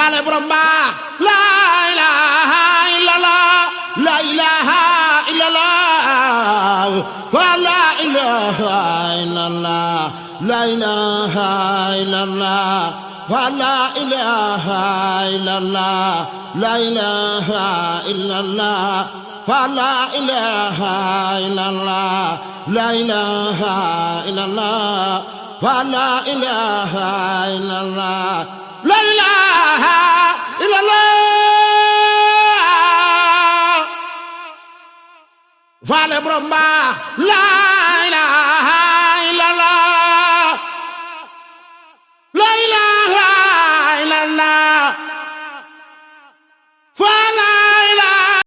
faale borom baax la ilaha illallah la ilaha illallah fa la ilaha illallah la ilaha illallah fa la ilaha illallah la ilaha illallah fa la ilaha illallah la ilaha illallah fa la ilaha illallah la ilaha illallah faale borom baax la ilaha